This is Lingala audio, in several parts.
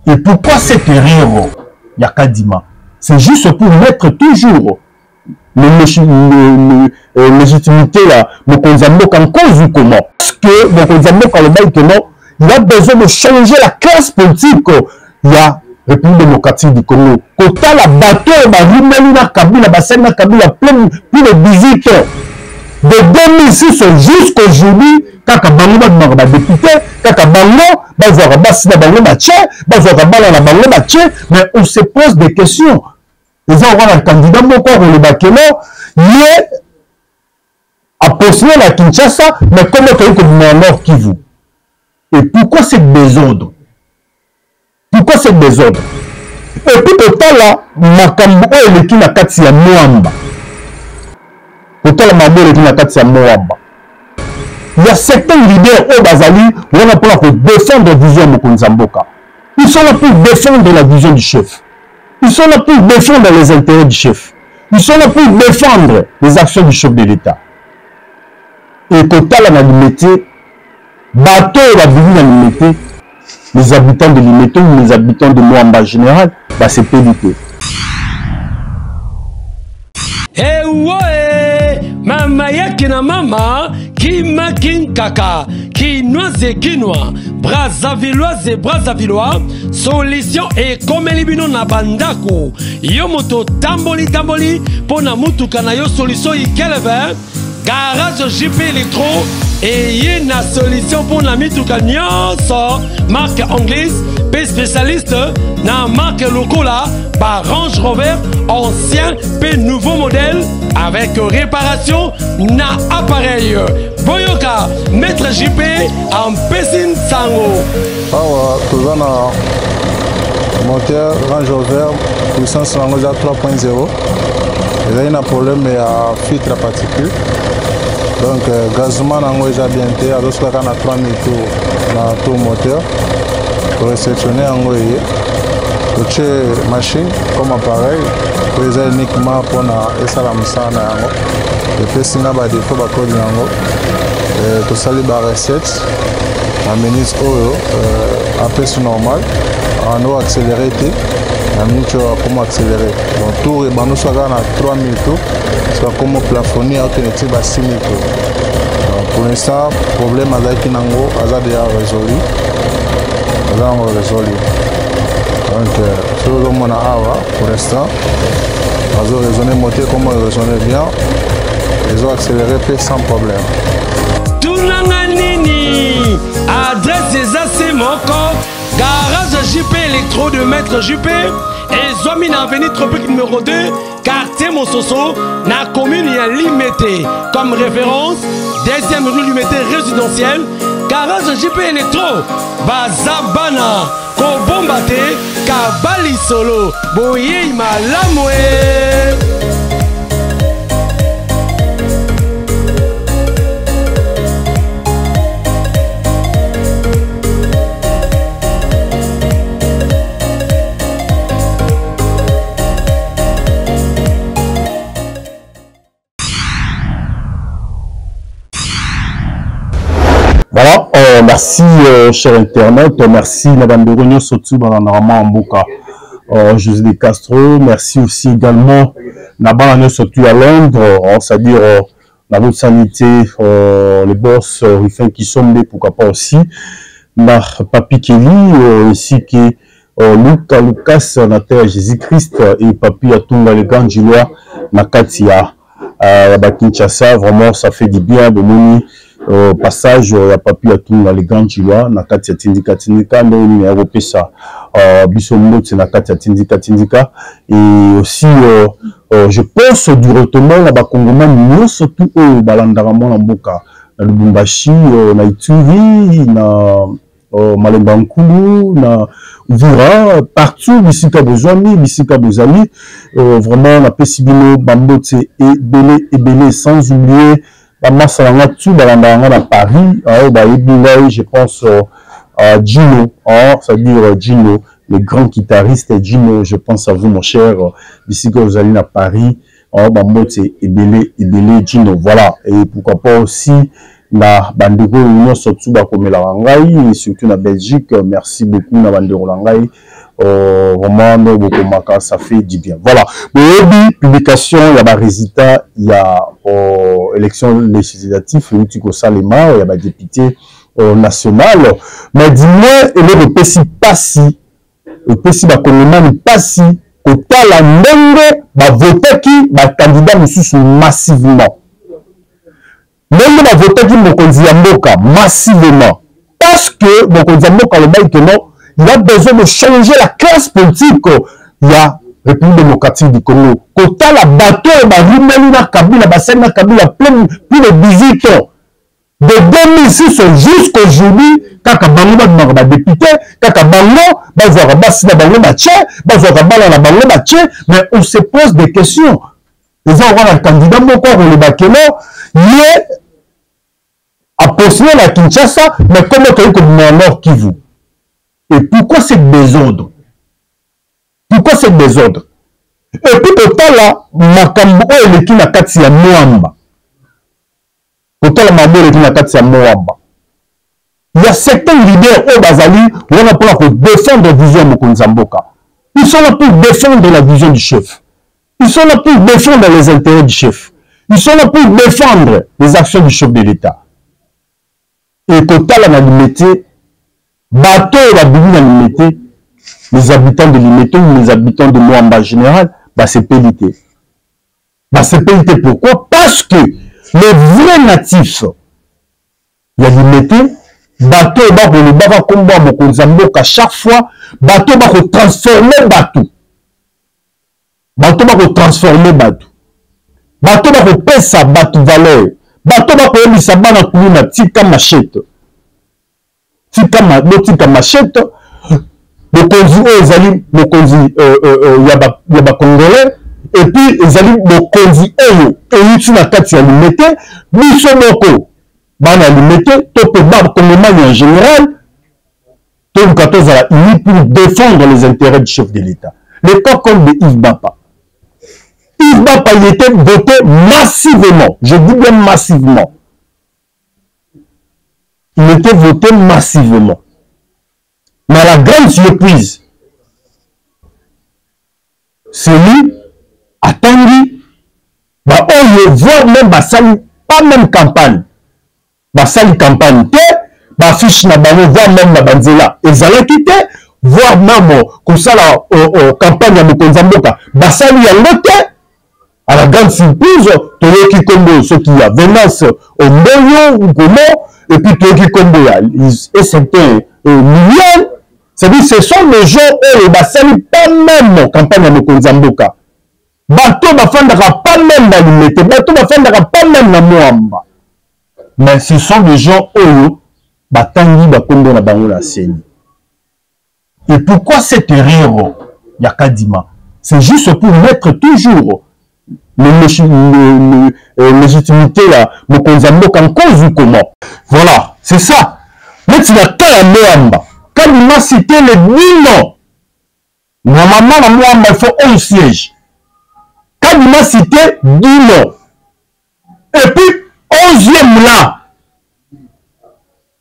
Et pourquoi cette erreur ya Kadima? C'est juste pour mettre toujours le, le, le, euh, légitimité ya mokonzi ya mboka en cause ou comment? Parce que mokonzi ya mboka alobaki que non, il a besoin de changer la classe politique ya République démocratique du Congo. Kotala bato oyo barumeli na Kabila, basali na Kabila plein plus de 18 ans. De 2006 jusqu'aujourd'hui, kaka bango babimaka badepute, kaka bango bazwaka basi na bango batie, bazwaka bana na bango batie, mais on se pose des questions. Eza wana candidat moko akoloba que non, ye apostule na Kinshasa, mais comment toyei kobima na Nord Kivu? Et pourquoi ce désordre? Pourquoi ce désordre? Et puis kotala makambo oyo eleki na kati ya Mwamba. Kotala makambo oyo eleki na kati ya Mwamba. Il y a certains leaders oyo bazali wana mpona kodefendre vision ya mokonzi ya mboka. Ils sont là pour défendre la vision du chef. Ils sont là pour défendre les intérêts du chef. Ils sont là pour défendre les actions du chef de l'État. Et kotala na Limete, bato oyo babimi na Limete, les habitants de Limete ou les habitants de Mwamba général, basepeli te. Ewoe, mama yake na mama kima kinkaka kinoise kinois brazzavilloise brazzavillois solution ekomeli bino na bandako yo moto otamboli tamboli mpo na motuka na yo solution ikeleve garage jp electro eye na solution mpo na mituka nyonso marque anglaise mpe spécialiste na marque lokola ba Range Rover ancien mpe nouveau modèle avec réparation na appareil. Boyoka Maître JP ampesi nsango. Awa toza na moteur Range Rover puissance yango eza 3.0 ezali na problème ya filtre ya particule donc euh, gazement na yango eza bien te azosuka kaka na 3000 tour na tour moteur toreceptionne yango eye totie machine comme appareil oyo eza uniquement mpona esala mosala na yango epesi nga badefo bakode na yango euh, tosali barecette na minute oyo euh, apesi normal ando accéléré te na minute oyo akoma accéléré donc tour ebanda soki kaka na 3000 tour soki akoma plafonné akende ti ba 6000 tour donc pour l'instant problème azalaki nango aza déjà résolu aza yango résolu donc euh, soki ozomona awa pour l'instant azo raisonner moteur comment raisonner bien ezo accélérer mpe sans problème tunanga nini adresse eza se moko garage jp électro de maître jp ezwami na avenue tropique numéro 2 quartier mososo na commune ya limete comme référence deuxième rue limete résidentielle garage jp électro baza bana kobomba te kaba lisolo boyei malamu e Voilà, euh, merci euh, cher internaute, merci na bandeko nyonso tu balandaka mwa mboka euh, José de Castro, merci aussi également na bana nyonso tu à Londres, euh, c'est-à-dire euh, na bosani te euh, le boss euh, Rufin Kisombe, pourquoi pas aussi na Papi Kelly euh, ainsi que euh, Luka Lucas na terre Jésus-Christ et Papi Atunga le grand Gilois na kati ya euh, ba Kinshasa vraiment ça fait du bien bomoni euh, passage euh, ya Papi Atunga le grand Gilois na kati ya Tindika Tindika ndenge nini ya kopesa euh, biso mbote na kati ya Tindika Tindika et aussi euh, euh, je pense directement na bakongomani nyonso tu oyo balandaka mwana mboka na Lubumbashi euh, na Ituri na euh, Malemba Nkulu na Uvira partout bisika bozwami bisika bozali euh, vraiment napesi bino bambote ebele ebele sans oublier bamasa na nga tu balandaka nga na Paris oyo bayebi ngai je pense euh, à Gino hein, c'est-à-dire euh, Gino le grand guitariste Gino je pense à vous mon cher bisika ozali na Paris oh, bambote ebele ebele Gino voilà et pourquoi pas aussi na bandeko oyo nyonso tu bakomelaka ngai et surtout na Belgique merci beaucoup na bandeko na ngai Vraiment ndenge bokomaka, ça fait du bien. Voilà, boyebi publication ya barésultat ya élection législative euti kosalema ya badéputé national. Mais du moins eloko epesi mpasi, epesi bakongomani mpasi, kotala ndenge bavotaki bacandidat mosusu massivement, ndenge bavotaki mokonzi ya mboka massivement, parce que mokonzi ya mboka alobaki ke non, il a besoin de changer la classe politique ya République démocratique du Congo. Kotala bato oyo barumeli na Kabila, basali na Kabila plus de 18 ans, de 2006 jusqu'aujourd'hui, kaka bango babimaka badéputé, kaka bango bazwaka basi na bango batie, bazwaka bana na bango batie. Mais on se pose des questions. Eza wana candidat moko akoloba ke non, ye apostule na Kinshasa, mais comment toyei kobima na Nord Kivu? Et pourquoi ce désordre? Pourquoi ce désordre? Et puis kotala makambo oyo eleki na kati ya Mont Amba, kotala makambo oyo eleki na kati ya Mont Amba, il y a certains leaders oyo bazali wana mpona kodéfendre vision ya mokonzi ya mboka. Ils sont là pour défendre la vision du chef, ils sont là pour défendre les intérêts du chef, ils sont là pour défendre les actions du chef de l'État. Et kotala na Limete, bato oyo babimi na Limete, les habitants de Limete ou les habitants de Mont Amba général, basepeli te. Basepeli te pourquoi? Parce que les vrais natifs ya Limete, bato oyo bakolobaka nkombo ya mokonzi ya mboka chaque fois, bato oyo bakotransforme bato, bato bakotransforme bato, bato bakopesa bato valeur, bato bakoyebisa bana kuluna: tika machette, tika, botika machette, bokonzi oyo ezali bokonzi ya bacongolais. Et puis ezali bokonzi oyo euti na kati ya Limete. Biso moko bana ya Limete to mpe bakongomani en général, toluka tozala unis pour défendre les intérêts du chef de l'État. Le cas comme de Yves Bapa, Yves Bapa, il était voté massivement, je dis bien massivement, il était voté massivement. Mais à la grande surprise, celui atangi baoyo, voire même basali pas même campagne, basali campagne te, baaffiche na bango, voire même na banzela ezalaki te, voire même kosala campagne ya mokonzi ya mboka, basali yango te. À la grande surprise, toyoki kombo soki ya Venance Omboyo ou comment, et puis toyoki kombo ya et certains millions. C'est-à-dire, ce sont des gens oyo basali pas même campagne ya mokonzi ya mboka, bato bafandaka pas même na Limete, bato bafandaka pas même na Mont Amba, mais ce sont des gens oyo batangi bakombo na bango na CENI. Et pourquoi cette erreur ya Kadima? C'est juste pour mettre toujours le légitimité ya mokonzi ya mboka en cause ou comment? Voilà, c'est ça. Neti na cas ya Mont Amba, Kadima cité les 10 noms. Normalement, na Mont Amba, il faut 11 sièges. Kadima cité 10 noms et puis 11e là,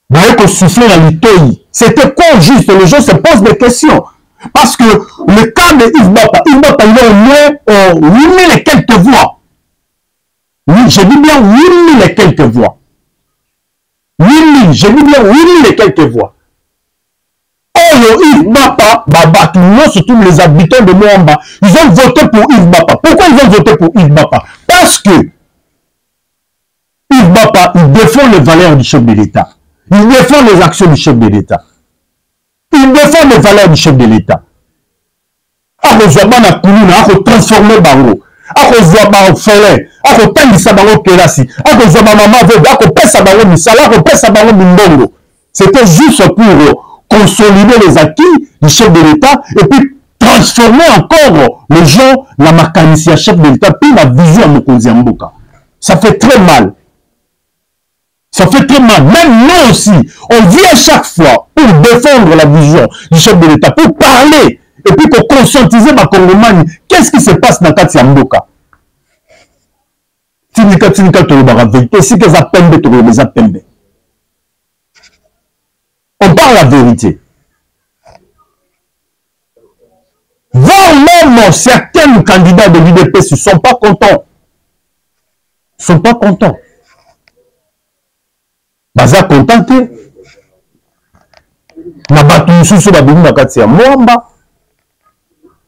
baye kosouffler na litoi. C'était quoi juste? Les gens se posent des questions, parce que le cas de Yves Bapa, Yves Bapa, il a au moins 8000 et quelques voix. Oui, je dis bien 8000 et quelques voix, 8000, je dis bien 8000 et quelques voix. Oyo Yves Bapa, babato nyonso, tous les habitants de Mont Amba, ils ont voté pour Yves Bapa. Pourquoi ils ont voté pour Yves Bapa? Parce que Yves Bapa, il défend les valeurs du chef de l'État, il défend les actions du chef de l'État, il défend les valeurs du chef de l'État. Akozwa bana kuluna, akotransforme bango, akozwa baorphelin, akotangisa bango kelasi, akozwa bamama veuve, akopesa bango misala, akopesa bango mimbongo. C'était juste pour consolider les acquis du chef de l'État et puis transformer encore les gens na makanisi ya chef de l'État mpe na vision ya mokonzi ya mboka. Ça fait très mal. Ça fait très mal. Même nous aussi, on vient chaque fois pour défendre la vision du chef de l'État, pour parler et puis pour conscientiser bakongomani qu'est-ce qui se passe na kati ya mboka. Tindika, tindika, tolobaka vérité. Esika eza pembe, tokoloba eza pembe. On parle la vérité. Or, certains candidats de l'UDPS ne sont pas contents. Ils sont pas contents. Baza content te. Na bato mosusu babimi na kati ya mwamba.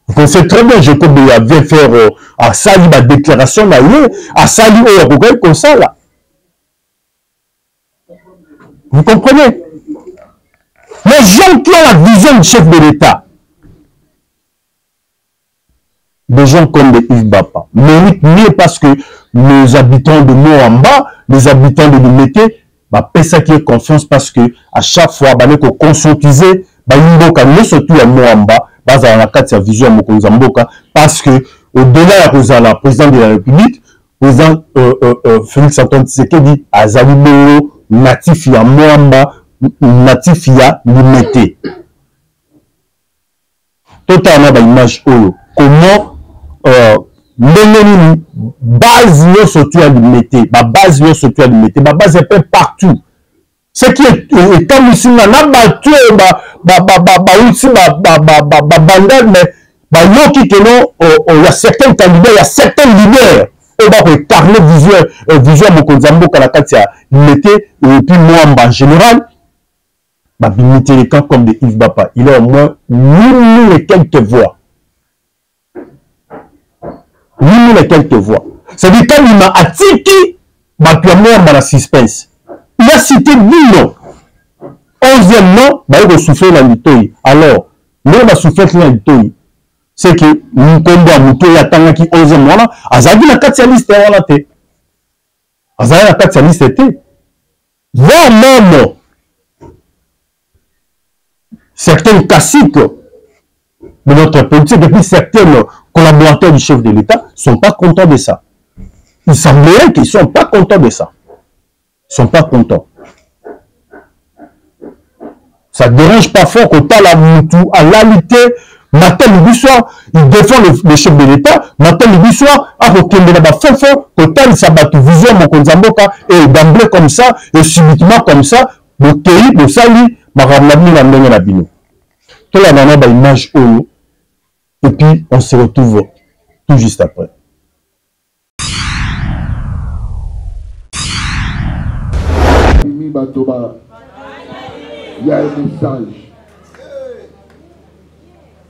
Vous connaissez très bien Jacob Beya vient faire euh, asali ba déclaration na ye, asali oyo akokaki kosala. Vous comprenez Les gens qui ont la vision du chef de l'État, des gens comme des Yves Bapa, méritent mieux parce que nos habitants de Moamba, les habitants de Limete, bapesaki ye confiance parce que à chaque fois bale koconscientiser bayimboka nyonso tu ya Moamba bazala na kati ya vision ya mokonzi ya mboka parce que au-delà ya kozala président de la République président euh, euh, euh, Félix Antoine Tshisekedi azali bongo natif ya Moamba natif ya Limete totala na baimage oyo comment euh, ndenge nini base nyonso tu ya limete babase nyonso tu ya limete babase mpe partout ce qui ekamwisi nga na bato oyo bauti babandal mais bayoki ke no ya certains candidats ya certains leaders oyo bakoincarne vision euh, vision ya mokonzi ya mboka na kati ya limete et puis mwamba en général babimi te les camps comme de Yves Bapa il a au moins 8000 et quelques voix 8000 et quelques voix c'est-à-dire Kadima atiki bato ya mwamba na suspense il a cité 10 noms 11e nom baye kosouffle na litoi alors ndenge basoufflaki na litoi c'est que nkombo ya moto oyo atangaki 11e wana azalaki na kati ya liste wana te azalaki na kati ya liste te voire même certains caciques de notre politique et puis certains collaborateurs du chef de l'État sont pas contents de ça. Il semblerait qu'ils sont pas contents de ça. Ils sont pas contents. Ça dérange parfois qu'au la mutu à l'alité matin midi soir il défend le, le chef de l'état matin midi soir akokende na bafofo kotalisa bato vision ya mokonzi ya mboka et d'emblée comme ça et subitement comme ça bokei bosali makambo na bino na ndenge na bino tolanda na baimage oyo et puis on se retrouve tout juste après bimi bato ba ya message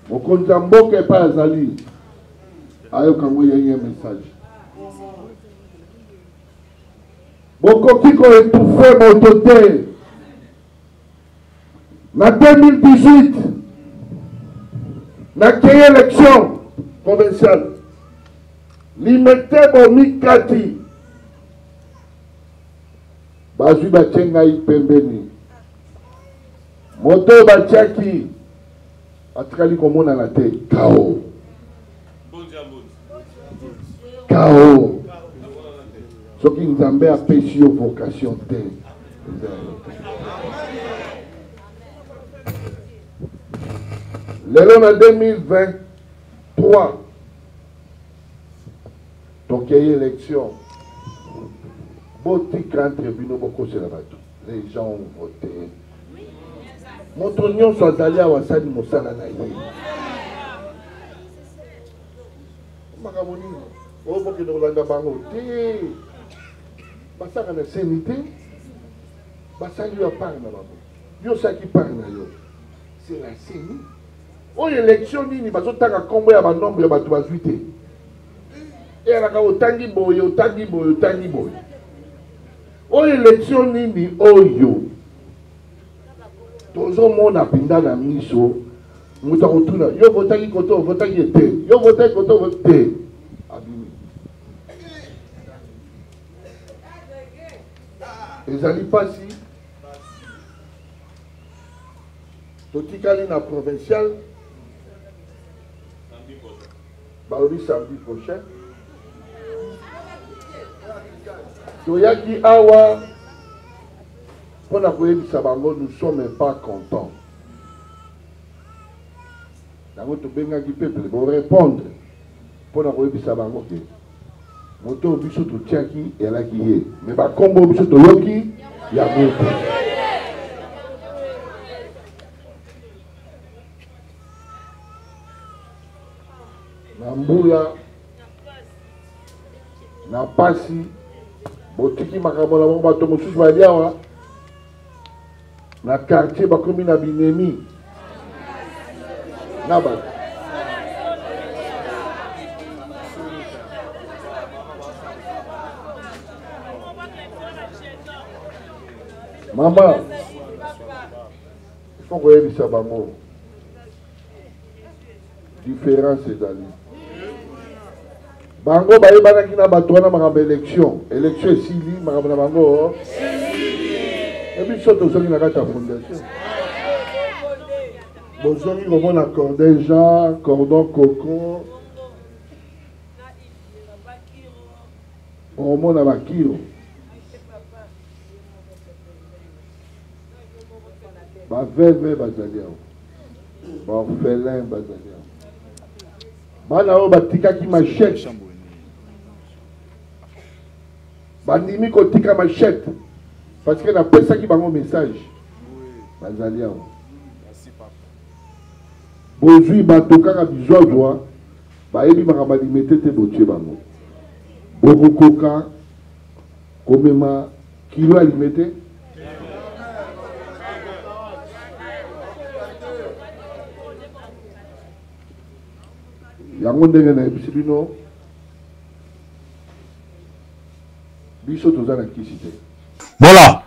mokonzi ya mboka epai azali ayoka yango yeye message bokoki koetufe moto te na 2018 nakei élection provinciale limete bomikati bazwi batie ngai pembeni moto oyo batiaki atikali komonana te kao kao soki nzambe apesi yo vocation te lelo na 2023 tokei élection botika entre bino bokosela bato les gens ont voté moto nyonso azali awa asali mosala na ye makambo nini oyo bokende kolanda bango te basaka na seni te basali yo apart na bango yo osalaki part na yo c'est la seni oyo élection nini bazotanga nkombo ya banombre ya bato bazwi te eyalaka otangi boye otangi boye otangi boye oyo élection nini oyo tozomona mpenza na miso moto akotuna yo votaki koto ovotaki ye te yo votaki koto te abimi ezali mpasi totikali na provincial balobi samedi prochain toyaki awa mpo na koyebisa bango nous sommes pas contents yango tobengaki peuple borépondre mpo na koyebisa bango ke moto oyo biso totiaki elaki ye me bakombo oyo biso toyoki yango te Na mbula na pasi botiki makambo na bango bato mosusu bali awa na quartier bakomi na binemi na bato mama il faut koyebisa bango Difference ezali. Bango bayebanaki na bato wana makambo election. Election esili makambo na bango. E biso tozongi na kati ya fondation. Bozongi komona cordon Jean, cordon Coco. Okomona bakiro. Ba veuve bazali awa. Ba orphelin bazali awa. Bana oyo batikaki machette. Bandimi kotika machette parce que napesaki bango message. Bazali awa. Bozwi bato kaka bizwazwa bayebi makambo ya limete te botie bango. Bokokoka komema kilo ya limete yango ndenge nayebisi bino biso toza na kisi te voilà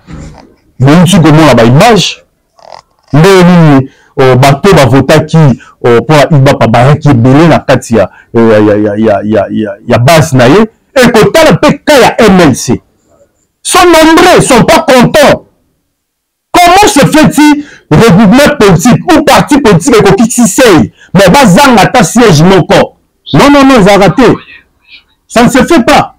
bouti komona baimage ndenge nini oh, bato bavotaki oh, mpo na ibapa bayaki ebele na kati ya, ya, ya, ya, ya, ya, ya, ya base na ye ekotala mpe ka ya mlc sont nombreux sont pas contents comment se fait-il regroupement politique ou parti politique ekokisi sei mais bazanga ata siège moko non non non ezalaka te ça ne se fait pas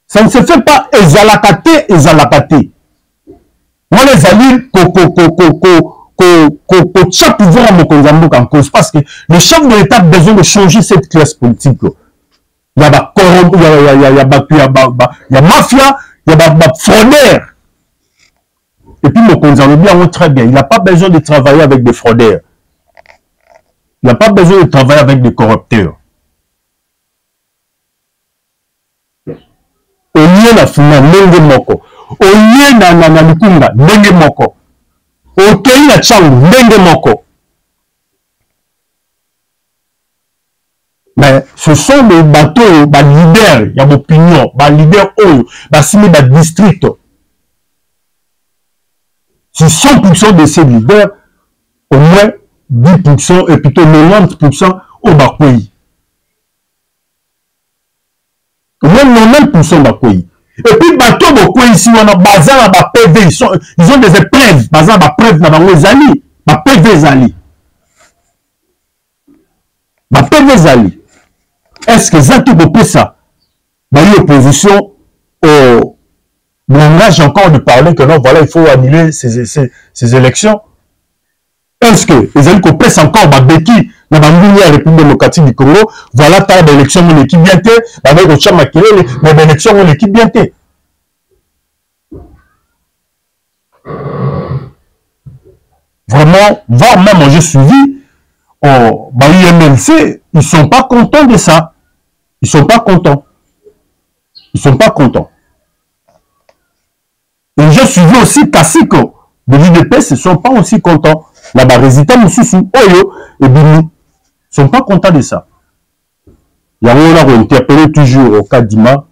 ça ne se fait pas ezalaka te ezalaka te wana ezali kotia pouvoir ya mokonzi ya mboka en cause parce que le chef de l'état a besoin de changer cette classe politique ya ba ya ya ya bato ya ba ya mafia ya ba, ba fraudeurs et puis mokonzi alobi yango très bien il n'a pas besoin de travailler avec des fraudeurs il n'a pas besoin de travailler avec des corrupteurs olie na funa ndenge moko olie na, na, na likunga ndenge moko okei na changu ndenge moko mais ce sont des bato oyo baleader ya bopinion baleader oyo basimbi badistrict si 100 de ces leaders au moins 10 et plutôt 90 oyo bakwei au moins 90 bakwei et puis bato oyo bokweyisi wana baza na ba pv ils, sont, ils ont des épreuves baza na bapreuve na bango ezali ba pv ezali ba pv ezali est ce que eza te kopesa bayi opposition au langage encore de parler que non voilà il faut annuler ces, ces, ces élections Est ce que ezali kopesa encore ba beki na banguna ya République démocratique du Congo? Voilà tala ba élection ngo eleki bien te, bazali kotia makelele mais ba élection ngo eleki bien te. Vraiment, voire même j'ai suivi oh, ba UMLC, ils sont pas contents de ça. Ils sont pas contents. Ils sont pas contents. Et j'ai suivi aussi Kasiko de l'UDPS, ils sont pas aussi contents. Na ba résultat mosusu oyo ebimi, ils sont pas contents de ça. Yango wana ko interpeller toujours au Kadima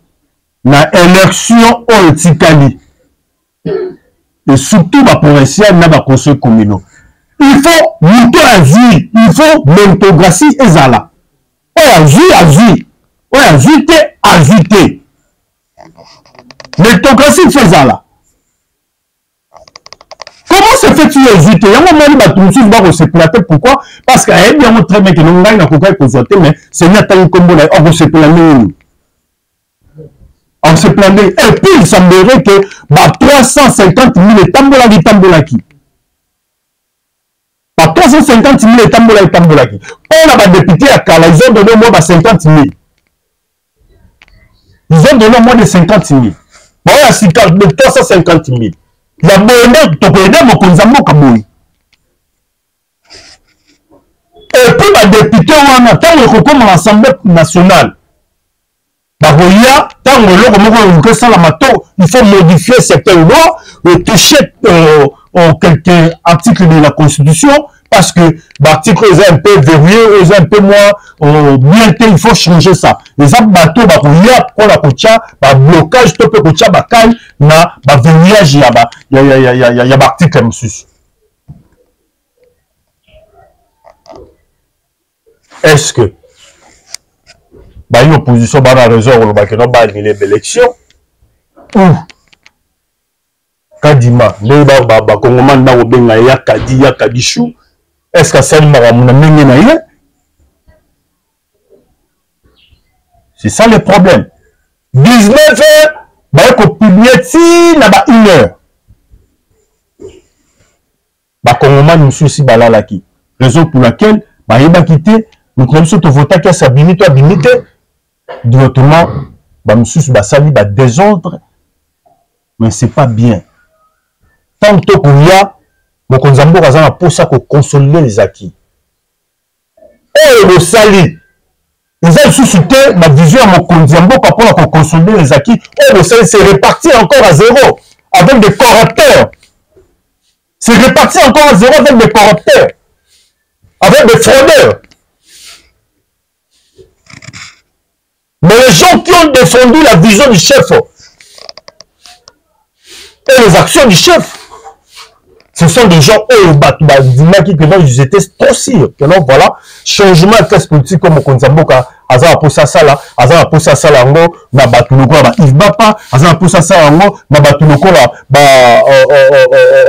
na élection oyo etikali et surtout ba provincial na ba conseils communaux. Il faut moto azwi, il faut méritocratie ezala. Oyo azwi azwi, oyo azwi te azwi te. Méritocratie faut ezala. Comment se fait-il ozwi te? Yango omoni bato mosusu bakosepela te. Pourquoi? Parce que ayebi yango très bien ke no ngai nakokaki kozwa te, mais seigneur atangi nkombo na ye, akosepela ndenge nini? Akosepela ndenge. Et puis il semblerait que ba 350 000 etambolaki etambolaki. Ba 350 000 etambolaki etambolaki. Mpo na ba député ya kala, ils ont donné au moins ba 50 000. Ils ont donné moins de 50 000. Baoyo ya sika de 350 000. Ya boye nde tokoyede mokonzi ya mboka boye. Et puis ba Badepute wana, ntango ekokoma na Assemblée nationale, bakoya ntango eloko moko ekoki esalama to il faut modifier certaines lois, toucher quelques articles de la Constitution, parce que baarticle eza un peu verrouillé, eza un peu moins bien te, il faut changer ça. Eza bato bakoya mpona kotya bablocage to mpe kotya bakale na baverrouillage ya baarticle mosusu. Est-ce que bayi opposition bana raison ya koloba ke no baannule baélection ou Kadima, ndenge bakongomani bakobenga ye ya Kadi, ya Kadishu, est ce que asali makambo na ndenge na ye? C'est ça le problème. 19 heures baye kopublie ti na ba 1 heure, bakongomani mosusu balalaki, raison pour laquelle bayebaki te moto na biso tovotaki asi abimi to abimi te. Directement bamosusu basali badésordre, mais c'est pas bien. Ntango tokoya, mokonzi ya mboka aza na mposa koconsolider les acquis oyo bosali. Eza lisusu te na vision ya mokonzi ya mboka mpona koconsolider les acquis oyo bosali. C'est reparti encore à zéro avec des corrupteurs, c'est reparti encore à zéro avec des corrupteurs, avec des fraudeurs. Mais les gens qui ont défendu la vision du chef et les actions du chef, ce sont des gens oyo bato bandimaki que non, ils étaient trop sûrs que non, voilà, changement ya classe politique comme mokonzi ya mboka aza na mposa asala, aza na mposa asala yango na bato lokola ba Yves Bapa, aza na mposa asala yango na bato lokola ba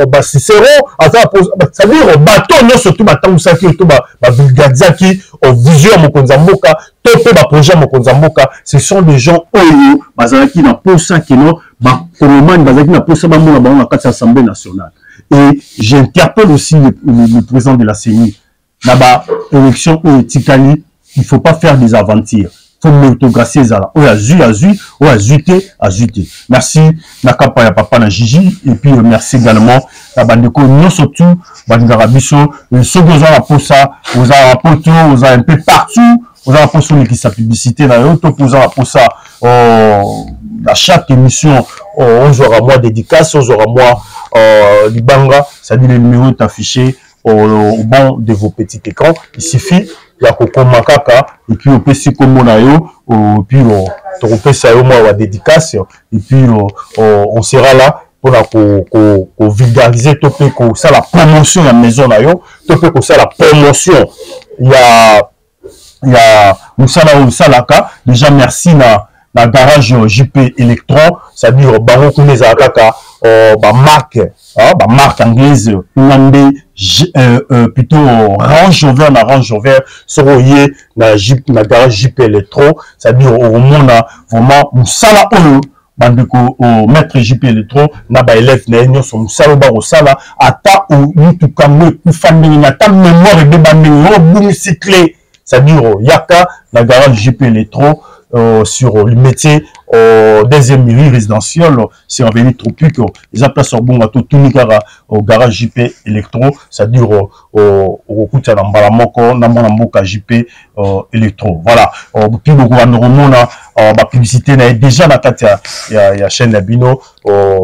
ba Cicero, aza na mposa, c'est-à-dire bato nyonso to batambusaki to bavulgarisaki vision ya mokonzi ya mboka to mpe baprojet ya mokonzi ya mboka, ce sont des gens oyo bazalaki na mposa keno bakongomani bazalaki na mposa bamona bango na kati ya Assemblée nationale. Et j'interpelle aussi le président de la CENI na ba élection oyo etikali, il faut pas faire des aventures, faut méritocratie ezala. Oyo azwi azwi, oyo azwi te azwi te. Merci na kapa ya papa na Gigi, et puis merci également na bandeko nyonso tu balingaka biso. Soki oza na posa, oza na poto, oza un peu partout, oza na posa olekisa publicité na yo to mpe oza na posa na chaque émission ozwaka mwa dédicace, ozwaka mwa libanga, c'est-à-dire le numéro est affiché au banc de vos petits écrans. Il suffit ya kokoma kaka et puis opesi kombo na yo, et puis tokopesa yo mwa ba dédicace, et puis on sera là mpona kovulgariser to mpe kosala promotion ya maison na yo to mpe kosala promotion ya mosala oyo osalaka déjà. Merci na garage JP Electron, c'est-à-dire bango kuna ezala kaka bamarque, bamarque anglaise kuna nde, plutôt Range Rover. Na Range Rover, soki oye na garage JP Electron, c'est-à-dire okomona vraiment mosala oyo bandeko maître JP Electro na baélève na ye nyonso, mosala oyo bakosala. Ata mutuka yango ekufa ndenge, ata mémoire ebeba ndenge, obungisi clé, c'est-à-dire yaka na garage JP Electro sur le métier deuxième rue résidentielle sur avenue Tropique. Eza place obonga to tuni kaka au garage JP Electro, c'est-à-dire okokutana mbala moko na mwana mboka JP Electro. Voilà, puis bokobanda komona bapublicité na ye déjà na kati ya chaîne na bino.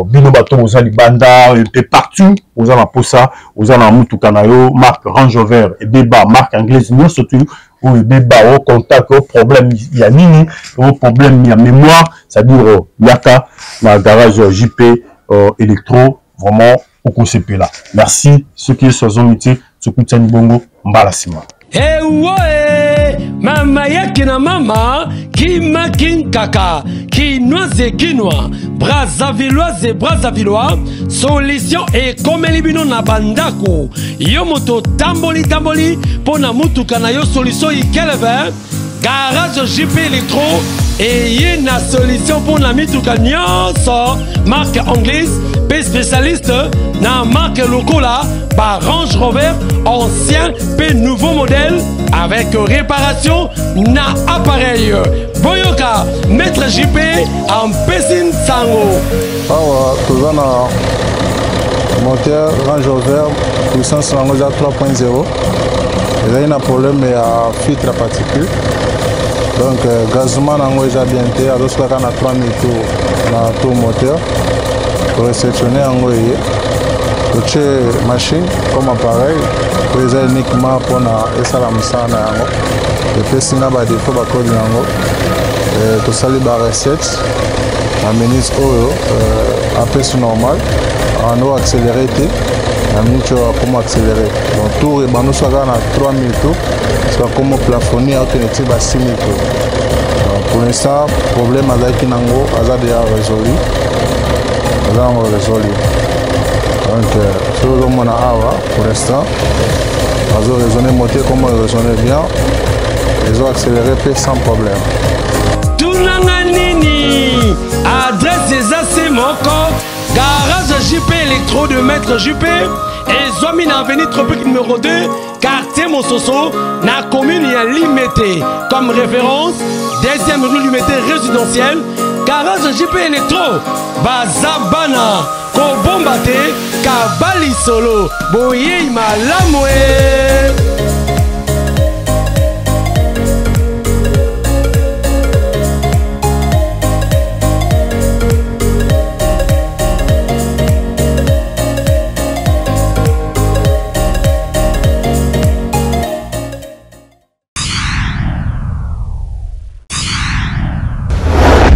Bino bato boza libanda mpe partout, oza na posa, oza na mutuka na yo marque Range Rover ebeba, marque anglaise nyonso tu oyo ebeba, o contact, o problème ya nini, o problème ya mémoire, c'est-à-dire yaka na garage JP Electro, vraiment okosepela. Merci. Soki Yesu azongi te, tokutani bongo mbala nsima. Ewoe, mama yaki na mama kima kinkaka, kinoise, kinwa, brazzavilloise, brazzavillois, solution ekomeli bino na bandako. Yo moto otamboli tamboli mpo na mutuka na yo, solution ikeleve. Garage JP Electro eye na solution mpo na mituka nyonso marque anglaise mpe spécialiste na marque lokola ba Range Rover ancien mpe nouveau modèle avec réparation na appareil. Boyoka maître JP ampesi nsango. Awa toza na moteur Range Rover, puissance nango eza 3.0. Ezali na problème ya filtre à particule. Donc euh, gazement nango eza bien te, azosuka kaka na 3000 tours na tour moteur. Toreceptionne yango eye totie machine comme appareil oyo eza uniquement mpona esala mosala na yango. Epesi nga badefo bakode yango, euh, tosali ba recette na minute oyo euh, apesi normal ando accéléré te na minute oyo akoma accéléré. Donc tour ebanda soki kaka na 3000 tour, soki akoma plafonné akende ti ba 6000 tour. Donc pour l'instant problème azalaki nango aza déjà résolu, aza yango résolu. Donc soki ozomona awa, pour l'instant azo raisonner, moteur comment raisonner bien, ezo accélérer mpe sans problème. Tunanga nini, adresse eza se moko, garage JP Electro de Maître JP, ezwami na avenue Tropique numéro 2, quartier Mososo, na commune ya Limete. Comme référence, deuxième rue Limete résidentielle. Garage JP Electro, baza bana kobomba te, kaba lisolo boyei malamu e.